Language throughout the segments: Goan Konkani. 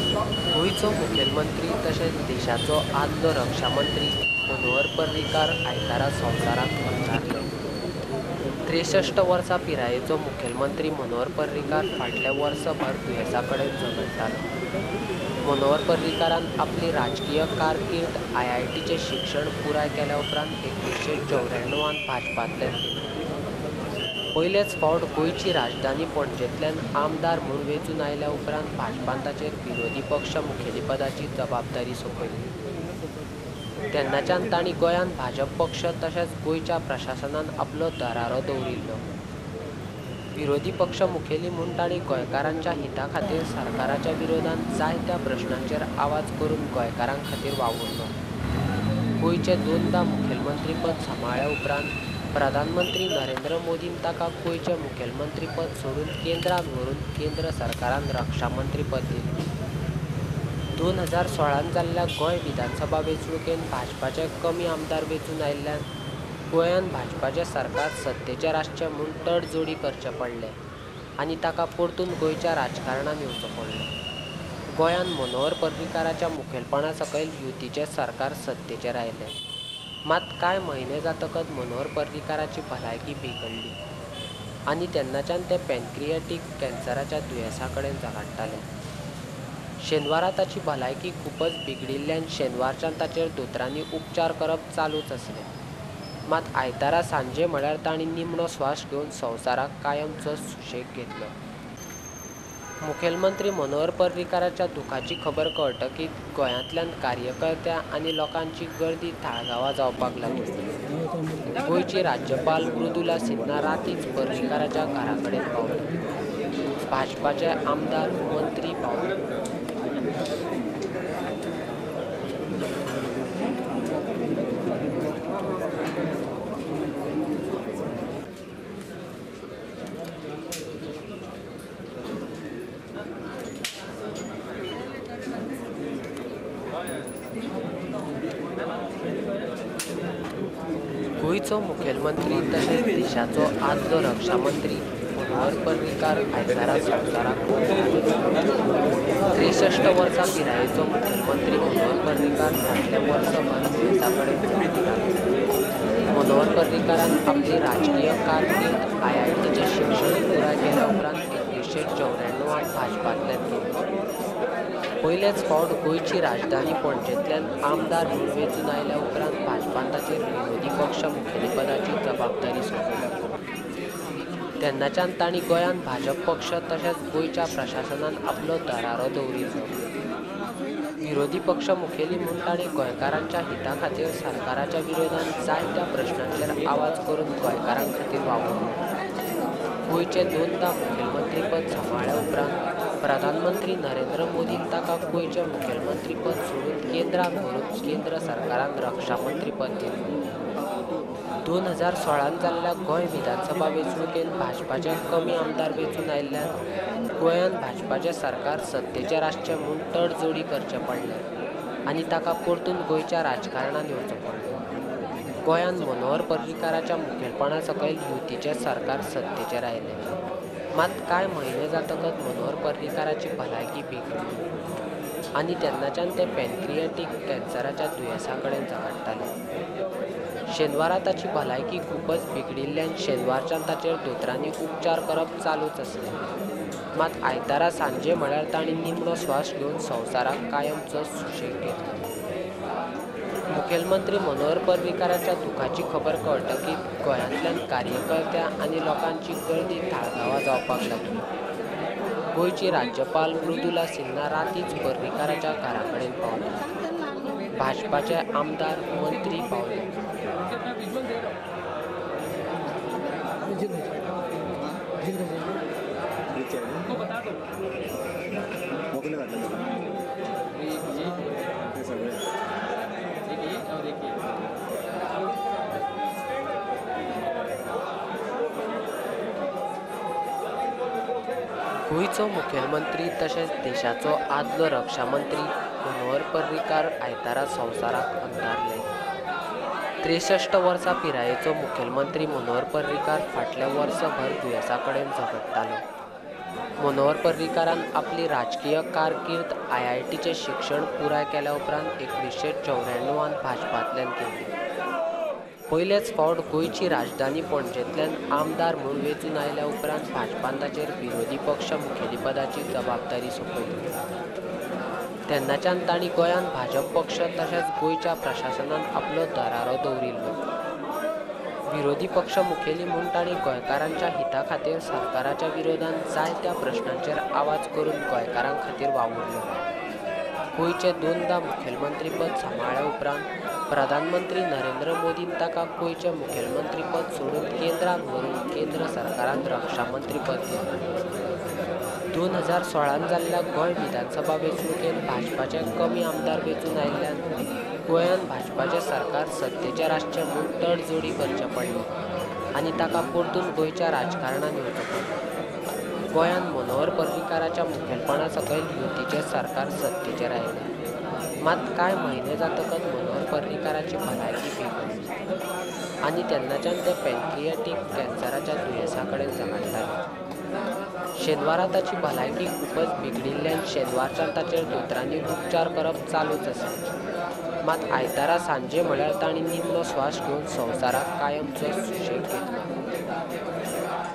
गोंयचो मुखेलमंत्री तशेंच देशाचो आदलो रक्षामंत्री मनोहर पर्रीकार आयतारा संवसाराक अंतरले. 63 वर्सां पिरायेचो मुखेलमंत्री मनोहर पर्रीकार फाटल्या वर्सभर दुयेंसा कडेन झगडटालो. मनोहर पर्रीकारान आपली राजकीय कारकीर्द आयआयटीचें शिक्षण पुराय केल्या उपरांत 1994 भाजपांतल्यान केली. पयलेच फावट गोंयची राजधानी पणजेंतल्यान आमदार म्हूण वेंचून आयल्या उपरांत भाजपान ताचेर विरोधी पक्ष मुखेलीपदाची जबाबदारी सोंपयली. तेन्नाच्यान तांणी गोंयांत भाजप पक्ष तशेंच गोंयच्या प्रशासनान आपलो दरारो दवरिल्लो. विरोधी पक्ष मुखेली म्हूण तांणी गोंयकारांच्या हिता खातीर सरकाराच्या विरोधांत जायत्या प्रश्नांचेर आवाज करून गोंयकारां खातीर वावुरलो. गोंयचें दोनदां मुखेलमंत्रीपद सांबाळ्ळ्या उपरांत प्रधानमंत्री नरेंद्र मोदीन ताका गोंयचें मुखेलमंत्रीपद सोडून केंद्रांत व्हरून केंद्र सरकारान रक्षामंत्रीपद दिलें. 2016 जाल्ल्या गोंय विधानसभा वेंचणुकेंत भाजपाचे कमी आमदार वेंचून आयिल्ल्यान गोंयांत भाजपाचें सरकार सत्तेचेर आसचें म्हूण तडजोडी करचें पडलें आनी ताका परतून गोंयच्या राजकारणांत येवचो पडलो. गोंयांत मनोहर पर्रीकाराच्या मुखेलपणा सकयल युतीचें सरकार सत्तेचेर आयलें. मात कांय म्हयने जातकच मनोहर पर्रीकाराची भलायकी बिगडली आनी तेन्नाच्यान ते पॅनक्रिएटीक कॅन्सराच्या दुयेंसा कडेन झगडटाले. शेनवारा ताची भलायकी खूबच बिगडिल्ल्यान शेनवारच्यान ताचेर दोतोरांनी उपचार करप चालूच आसले. मात आयतारा सांजे म्हळ्यार तांणी निमणो स्वास घेवन संवसाराक कायमचो सुशेग घेतलो. मुखेलमंत्री मनोहर पर्रीकाराच्या दुखाची खबर कळटकीच गोंयांतल्यान कार्यकर्त्या आनी लोकांची गर्दी ताळगांवां जावपाक लागली. गोंयची राज्यपाल मृदुला सिन्हा रातीच पर्रीकाराच्या घरा कडेन पावली. भाजपाचे आमदार, मंत्री पावले. गोंयचो मुखेलमंत्री तशेंच देशाचो आदलो रक्षामंत्री मनोहर पर्रीकार आयतारा संवसाराक 63 वर्सां पिरायेचो मुखेलमंत्री मनोहर पर्रीकार फाटल्या वर्सभर दुयेंसा कडेन झगडटालो. मनोहर पर्रीकारान आपली राजकीय कारकीर्द आयआयटीचें शिक्षण पुराय केल्या उपरांत 1994 भाजपांतल्यान केली. पयलेच फावट गोंयची राजधानी पणजेंतल्यान आमदार म्हूण वेंचून आयल्या उपरांत भाजपान ताचेर विरोधी पक्ष मुखेलीपदाची जबाबदारी सोंपयली. तेन्नाच्यान तांणी गोंयांत भाजप पक्ष तशेंच गोंयच्या प्रशासनान आपलो दरारो दवरिल्लो. विरोधी पक्ष मुखेली म्हूण तांणी गोंयकारांच्या हिता खातीर सरकाराच्या विरोधांत जायत्या प्रश्नांचेर आवाज करून गोंयकारां खातीर वावुरलो. गोंयचें दोनदां मुखेलमंत्रीपद सांबाळ्ळ्या उपरांत प्रधानमंत्री नरेंद्र मोदीन ताका गोंयचें मुखेलमंत्रीपद सोडून केंद्रांत व्हरून केंद्र सरकारान रक्षामंत्रीपद दिलें. 2016 जाल्ल्या गोंय विधानसभा वेंचणुकेंत भाजपाचे कमी आमदार वेंचून आयिल्ल्यान गोंयांत भाजपाचें सरकार सत्तेचेर आसचें म्हूण तडजोडी करचें पडलें आनी ताका परतून गोंयच्या राजकारणांत येवचो पडलो. गोंयांत मनोहर पर्रीकाराच्या मुखेलपणा सकयल युतीचें सरकार सत्तेचेर आयलें. मात कांय म्हयने जातकच मनोहर पर्रीकाराची भलायकी बिगडली आनी तेन्नाच्यान ते पॅनक्रिएटीक कॅन्सराच्या दुयेंसा कडेन झगडटाले. शेनवारा ताची भलायकी खूबच बिगडिल्ल्यान शेनवारच्यान ताचेर दोतोरांनी उपचार करप चालूच आसले. मात आयतारा सांजे म्हळ्यार तांणी निमणो स्वास घेवन संवसाराक कायमचो सुशेग घेतलो. मुखेलमंत्री मनोहर पर्रीकाराच्या दुखाची खबर कळटकीच गोंयांतल्यान कार्यकर्त्या आनी लोकांची गर्दी ताळगांवां जावपाक लागली. गोंयची राज्यपाल मृदुला सिन्हा रातीच पर्रीकाराच्या घरा कडेन पावली. भाजपाचे आमदार, मंत्री पावले. गोंयचो मुखेलमंत्री तशेंच देशाचो आदलो रक्षामंत्री मनोहर पर्रीकार आयतारा संवसाराक अंतरले. 63 वर्सां पिरायेचो मुखेलमंत्री मनोहर पर्रीकार फाटल्या वर्सभर दुयेंसा कडेन झगडटालो. मनोहर पर्रीकारान आपली राजकीय कारकीर्द आयआयटीचें शिक्षण पुराय केल्या उपरांत 1994 भाजपांतल्यान केल्ली. पयलेच फावट गोंयची राजधानी पणजेंतल्यान आमदार म्हूण वेंचून आयल्या उपरांत भाजपान ताचेर विरोधी पक्ष मुखेलीपदाची जबाबदारी सोंपयली. तेन्नाच्यान तांणी गोंयांत भाजप पक्ष तशेंच गोंयच्या प्रशासनान आपलो दरारो दवरिल्लो. विरोधी पक्ष मुखेली म्हूण तांणी गोंयकारांच्या हिता खातीर सरकाराच्या विरोधांत जायत्या प्रश्नांचेर आवाज करून गोंयकारां खातीर वावुरलो. गोंयचें दोनदां मुखेलमंत्रीपद सांबाळ्ळ्या उपरांत प्रधानमंत्री नरेंद्र मोदीन ताका गोंयचें मुखेलमंत्रीपद सोडून केंद्रांत व्हरून केंद्र सरकारांत रक्षामंत्रीपद दिलें. 2016 जाल्ल्या गोंय विधानसभा वेंचणुकेंत भाजपाचे कमी आमदार वेंचून आयिल्ल्यान गोंयांत भाजपाचें सरकार सत्तेचेर आसचें म्हूण तडजोडी करचें पडलें आनी ताका परतून गोंयच्या राजकारणांत येवचें पडलें. गोंयांत मनोहर पर्रीकाराच्या मुखेलपणा सकयल युतीचें सरकार सत्तेचेर आयलें. मात कांय म्हयने जातकच मनोहर पर्रीकाराची भलायकी बिगडली आनी तेन्नाच्यान ते पॅनक्रिएटीक कॅन्सराच्या दुयेंसा कडेन झगडटाले. शेनवारा ताची भलायकी खूबच बिगडिल्ल्यान शेनवारच्यान ताचेर दोतोरांनी उपचार करप चालूच आसा. मात आयतारा सांजे म्हळ्यार तांणी निमणो श्वास घेवन संवसाराक कायमचो सुशेग घेतलो.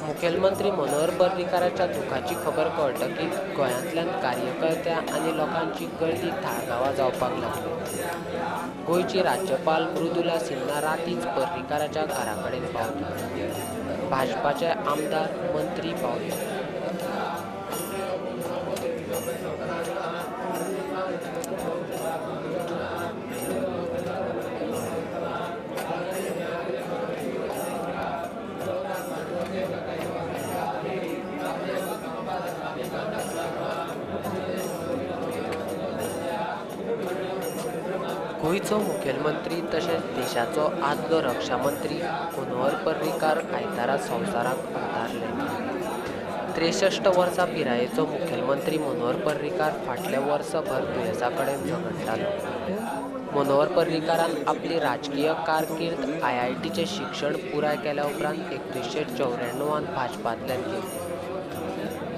मुखेलमंत्री मनोहर पर्रीकाराच्या दुखाची खबर कळटकीच गोंयांतल्यान कार्यकर्त्या आनी लोकांची गर्दी ताळगांवां जावपाक लागली. गोंयची राज्यपाल मृदुला सिन्हा रातीच पर्रीकाराच्या घरा कडेन पावली. भाजपाचे आमदार, मंत्री पावले. गोंयचो मुखेलमंत्री तशेंच देशाचो आदलो रक्षामंत्री मनोहर पर्रीकार आयतारा संवसाराक अंतारले. 63 वर्सां पिरायेचो मुखेलमंत्री मनोहर पर्रीकार फाटल्या वर्सभर दुयेंसा कडेन झगडटालो. मनोहर पर्रीकारान आपली राजकीय कारकीर्द आयआयटीचें शिक्षण पुराय केल्या उपरांत 1994 भाजपांतल्यान केल्ली.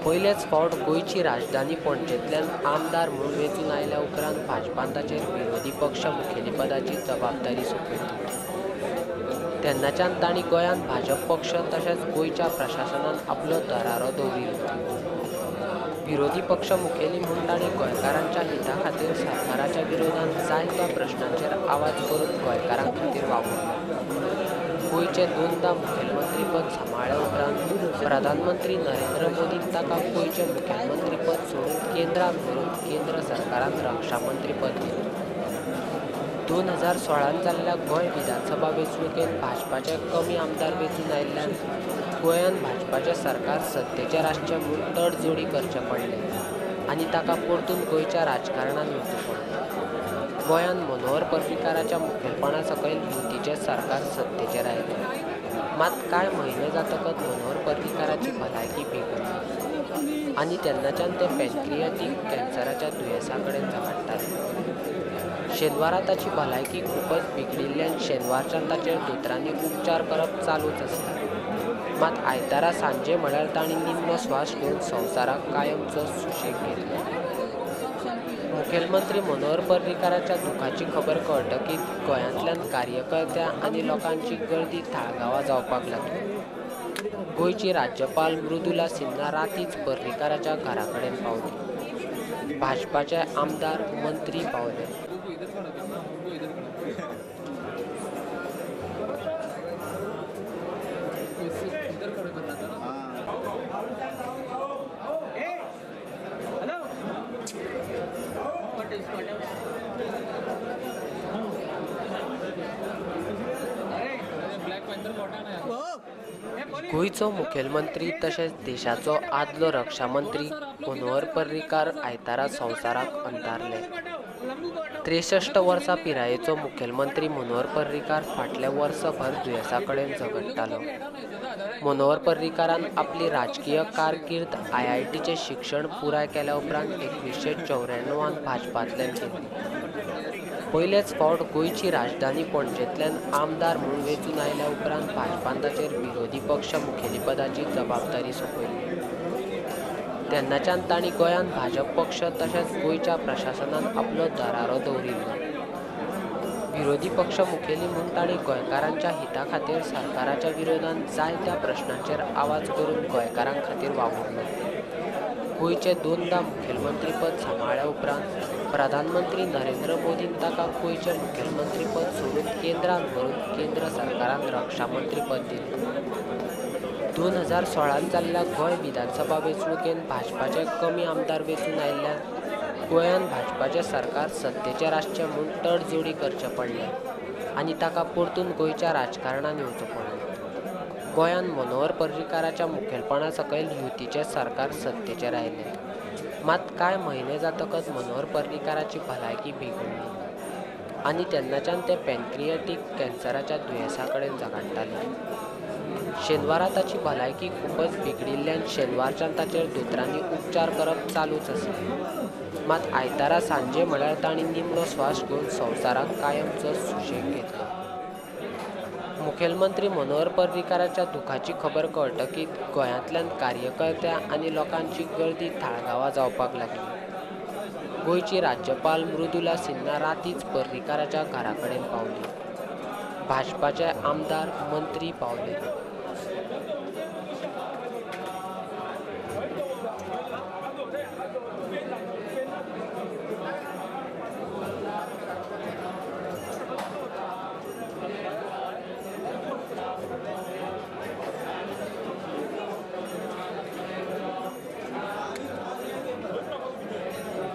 पयलेच फावट गोंयची राजधानी पणजेंतल्यान आमदार म्हूण वेंचून आयल्या उपरांत भाजपान ताचेर विरोधी पक्ष मुखेलीपदाची जबाबदारी सोंपयली. तेन्नाच्यान तांणी गोंयांत भाजप पक्ष तशेंच गोंयच्या प्रशासनान आपलो दरारो दवरिल्लो. विरोधी पक्ष मुखेली म्हूण तांणी गोंयकारांच्या हिता खातीर सरकाराच्या विरोधांत जायत्या प्रश्नांचेर आवाज करून गोंयकारां खातीर वावुरलो. गोंयचें दोनदां मुखेलमंत्रीपद सांबाळ्ळ्या उपरांत प्रधानमंत्री नरेंद्र मोदीन ताका गोंयचें मुखेलमंत्रीपद सोडून केंद्रांत व्हरून केंद्र सरकारांत रक्षामंत्रीपद दिलें. 2016 जाल्ल्या गोंय विधानसभा वेंचणुकेंत भाजपाचे कमी आमदार वेंचून आयिल्ल्यान गोंयांत भाजपाचें सरकार सत्तेचेर आसचें म्हूण तडजोडी करचें पडलें आनी ताका परतून गोंयच्या राजकारणांत येवचें पडलें. गोंयांत मनोहर पर्रीकाराच्या मुखेलपणा सकयल युतीचें सरकार सत्तेचेर आयलें. मात कांय म्हयने जातकच मनोहर पर्रीकाराची भलायकी बिगडली आनी तेन्नाच्यान ते पॅनक्रिएटीक कॅन्सराच्या दुयेंसा कडेन झगडटाले. शेनवारा ताची भलायकी खूबच बिगडिल्ल्यान शेनवारच्यान ताचेर दोतोरांनी उपचार करप चालूच आसा. मात आयतारा सांजे म्हळ्यार तांणी निमणो श्वास घेवन संवसाराक कायमचो सुशेग घेतलो. मुखेलमंत्री मनोहर पर्रीकाराच्या दुखाची खबर कळटकीच गोंयांतल्यान कार्यकर्त्या आनी लोकांची गर्दी ताळगांवां जावपाक लागली. गोंयची राज्यपाल मृदुला सिन्हा रातीच पर्रीकाराच्या घरा कडेन पावली. भाजपाचे आमदार, मंत्री पावले. गोंयचो मुखेलमंत्री तशेंच देशाचो आदलो रक्षामंत्री मनोहर पर्रीकार आयतारा संवसाराक अंतारले. 63 वर्सां पिरायेचो मुखेलमंत्री मनोहर पर्रीकार फाटल्या वर्सभर दुयेंसा कडेन झगडटालो. मनोहर पर्रीकारान आपली राजकीय कारकीर्द आयआयटीचें शिक्षण पुराय केल्या उपरांत 1994 भाजपांतल्यान केल्ली. पयलेच फावट गोंयची राजधानी पणजेंतल्यान आमदार म्हूण वेंचून आयल्या उपरांत भाजपान ताचेर विरोधी पक्ष मुखेलीपदाची जबाबदारी सोंपयली. तेन्नाच्यान तांणी गोंयांत भाजप पक्ष तशेंच गोंयच्या प्रशासनान आपलो दरारो दवरिल्लो. विरोधी पक्ष मुखेली म्हूण तांणी गोंयकारांच्या हिता खातीर सरकाराच्या विरोधांत जायत्या प्रश्नांचेर आवाज करून गोंयकारां खातीर वावुरलो. गोंयचें दोनदां मुखेलमंत्रीपद सांबाळ्ळ्या उपरांत प्रधानमंत्री नरेंद्र मोदीन ताका गोंयचें मुखेलमंत्रीपद सोडून केंद्रांत व्हरून केंद्र सरकारान रक्षामंत्रीपद दिलें. 2016 जाल्ल्या गोंय विधानसभा वेंचणुकेंत भाजपाचे कमी आमदार वेंचून आयिल्ल्यान गोंयांत भाजपाचें सरकार सत्तेचेर आसचें म्हूण तडजोडी करचें पडलें आनी ताका परतून गोंयच्या राजकारणांत येवचो पडलो. गोंयांत मनोहर पर्रीकाराच्या मुखेलपणा सकयल युतीचें सरकार सत्तेचेर आयलें. मात कांय म्हयने जातकच मनोहर पर्रीकाराची भलायकी बिगडली आनी तेन्नाच्यान ते पॅनक्रिएटीक कॅन्सराच्या दुयेंसा कडेन झगडटाले. शेनवारा ताची भलायकी खूबच बिगडिल्ल्यान शेनवारच्यान ताचेर दोतोरांनी उपचार करप चालूच आसले. मात आयतारा सांजे म्हळ्यार तांणी निमणो स्वास घेवन संवसाराक कायमचो सुशेग घेतलो. मुखेलमंत्री मनोहर पर्रीकाराच्या दुखाची खबर कळटकीच गोंयांतल्यान कार्यकर्त्या आनी लोकांची गर्दी ताळगांवां जावपाक लागली. गोंयची राज्यपाल मृदुला सिन्हा रातीच पर्रीकाराच्या घरा कडेन पावली. भाजपाचे आमदार, मंत्री पावले.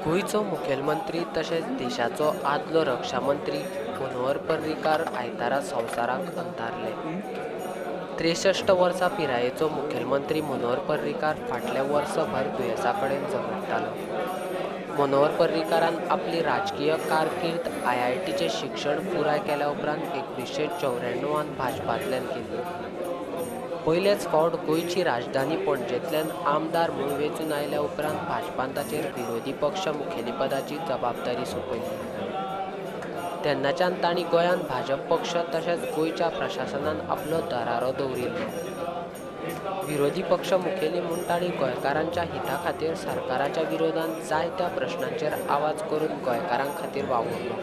गोंयचो मुखेलमंत्री तशेंच देशाचो आदलो रक्षामंत्री मनोहर पर्रीकार आयतारा संवसाराक अंतारले. 63 वर्सां पिरायेचो मुखेलमंत्री मनोहर पर्रीकार फाटल्या वर्सभर दुयेंसा कडेन झगडटालो. मनोहर पर्रीकारान आपली राजकीय कारकीर्द IITचें शिक्षण पुराय केल्या उपरांत 1994 भाजपांतल्यान केली. पयलेच फावट गोंयची राजधानी पणजेंतल्यान आमदार म्हूण वेंचून आयल्या उपरांत भाजपान ताचेर विरोधी पक्ष मुखेलीपदाची जबाबदारी सोंपयली. तेन्नाच्यान तांणी गोंयांत भाजप पक्ष तशेंच गोंयच्या प्रशासनान आपलो दरारो दवरिल्लो. विरोधी पक्ष मुखेली म्हूण तांणी गोंयकारांच्या हिता खातीर सरकाराच्या विरोधांत जायत्या प्रश्नांचेर आवाज करून गोंयकारां खातीर वावुरलो.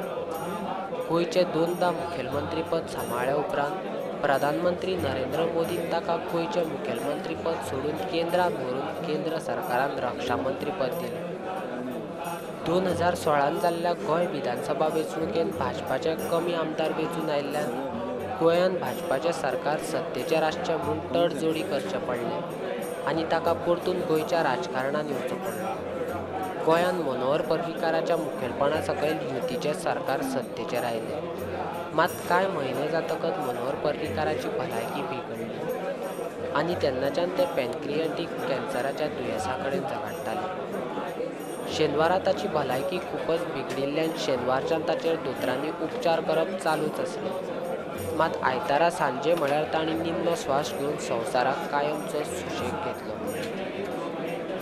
गोंयचें दोनदां मुखेलमंत्रीपद सांबाळ्ळ्या उपरांत प्रधानमंत्री नरेंद्र मोदीन ताका गोंयचें मुखेलमंत्रीपद सोडून केंद्रांत व्हरून केंद्र सरकारान रक्षामंत्रीपद दिलें. 2016 जाल्ल्या गोंय विधानसभा वेंचणुकेंत भाजपाचे कमी आमदार वेंचून आयिल्ल्यान गोंयांत भाजपाचें सरकार सत्तेचेर आसचें म्हूण तडजोडी करचें पडलें आनी ताका परतून गोंयच्या राजकारणांत येवचो पडलो. गोंयांत मनोहर पर्रीकाराच्या मुखेलपणा सकयल युतीचें सरकार सत्तेचेर आयलें. मात कांय म्हयने जातकच मनोहर पर्रीकाराची भलायकी बिगडली आनी तेन्नाच्यान ते पॅनक्रिएटीक कॅन्सराच्या दुयेंसा कडेन झगडटाले. शेनवारा ताची भलायकी खूबच बिगडिल्ल्यान शेनवारच्यान ताचेर दोतोरांनी उपचार करप चालूच आसले. मात आयतारा सांजे म्हळ्यार तांणी निमणो स्वास घेवन संवसाराक कायमचो सुशेग घेतलो.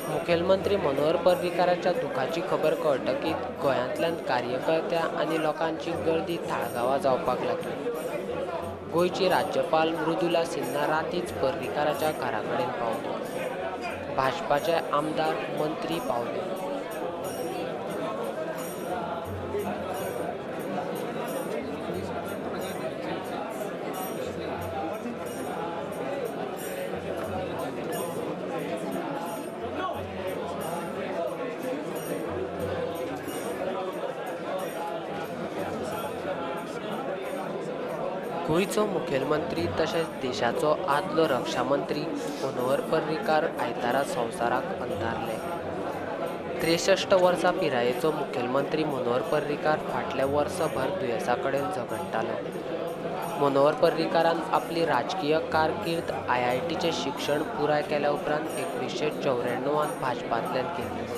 मुखेलमंत्री मनोहर पर्रीकाराच्या दुखाची खबर कळटकीच गोंयांतल्यान कार्यकर्त्या आनी लोकांची गर्दी ताळगांवां जावपाक लागली. गोंयची राज्यपाल मृदुला सिन्हा रातीच पर्रीकाराच्या घरा कडेन पावली. भाजपाचे आमदार, मंत्री पावले. गोंयचो मुखेलमंत्री तशेंच देशाचो आदलो रक्षामंत्री मनोहर पर्रीकार आयतारा संवसाराक अंतारले. 63 वर्सां पिरायेचो मुखेलमंत्री मनोहर पर्रीकार फाटल्या वर्सभर दुयेंसा कडेन झगडटालो. मनोहर पर्रीकारान आपली राजकीय कारकीर्द IITचें शिक्षण पुराय केल्या उपरांत 1994 भाजपांतल्यान केली.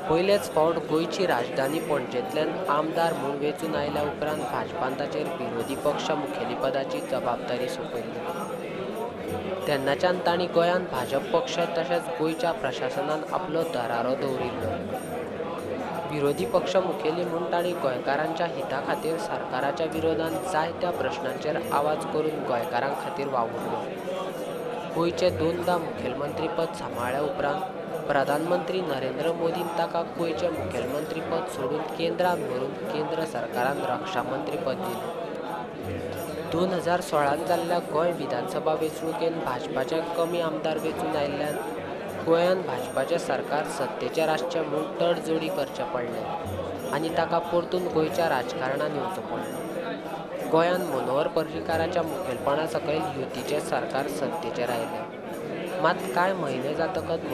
पयलेच फावट गोंयची राजधानी पणजेंतल्यान आमदार म्हूण वेंचून आयल्या उपरांत भाजपान ताचेर विरोधी पक्ष मुखेलीपदाची जबाबदारी सोंपयल्ली. तेन्नाच्यान तांणी गोंयांत भाजप पक्ष तशेंच गोंयच्या प्रशासनान आपलो दरारो दवरिल्लो. विरोधी पक्ष मुखेली म्हूण तांणी गोंयकारांच्या हिता खातीर सरकाराच्या विरोधांत जायत्या प्रश्नांचेर आवाज करून गोंयकारां खातीर वावुरलो. गोंयचें दोनदां मुखेलमंत्रीपद सांबाळ्ळ्या उपरांत प्रधानमंत्री नरेंद्र मोदीन ताका गोंयचें मुखेलमंत्रीपद सोडून केंद्रांत व्हरून केंद्र सरकारान रक्षामंत्रीपद दिलें. 2016 जाल्ल्या गोंय विधानसभा वेंचणुकेंत भाजपाचे कमी आमदार वेंचून आयिल्ल्यान गोंयांत भाजपाचें सरकार सत्तेचेर आसचें म्हूण तडजोडी करचें पडलें आनी ताका परतून गोंयच्या राजकारणांत येवचो पडलो. गोंयांत मनोहर पर्रीकाराच्या मुखेलपणा सकयल युतीचें सरकार सत्तेचेर आयलें. मात कांय म्हयने जातकच